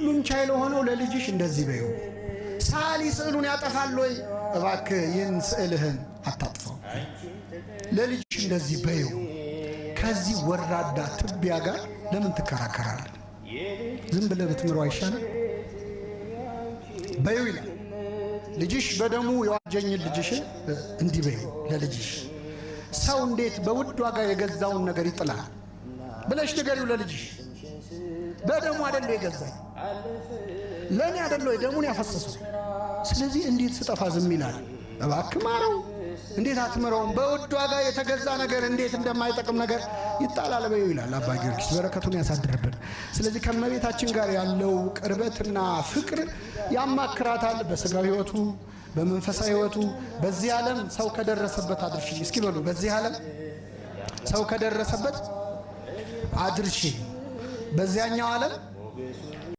ሁሉን ቻይ ለሆነው ለልጅሽ እንደዚህ በይው። ሰዓሊ ስዕሉን ያጠፋል ወይ? እባክህ ይህን ስዕልህን አታጥፈው። ለልጅሽ እንደዚህ በይው። ከዚህ ወራዳ ትቢያ ጋር ለምን ትከራከራለህ? ዝም ብለህ ብትምረው አይሻልም? በይው ይላል። ልጅሽ በደሙ የዋጀኝን ልጅሽን እንዲህ በይው ለልጅሽ። ሰው እንዴት በውድ ዋጋ የገዛውን ነገር ይጥላል ብለሽ ንገሪው ለልጅሽ። በደሙ አይደለ የገዛኝ፣ ለእኔ አይደለ ደሙን ያፈሰሰው። ስለዚህ እንዴት ስጠፋ ዝም ይላል? እባክህ ማረው። እንዴት አትምረውም? በውድ ዋጋ የተገዛ ነገር እንዴት እንደማይጠቅም ነገር ይጣላል በይው ይላል አባ ጊዮርጊስ። በረከቱን ያሳድርብን። ስለዚህ ከእመቤታችን ጋር ያለው ቅርበትና ፍቅር ያማክራታል። በስጋዊ ሕይወቱ፣ በመንፈሳዊ ሕይወቱ። በዚህ ዓለም ሰው ከደረሰበት አድርሽኝ። እስኪ በሉ፣ በዚህ ዓለም ሰው ከደረሰበት አድርሽኝ፣ በዚያኛው ዓለም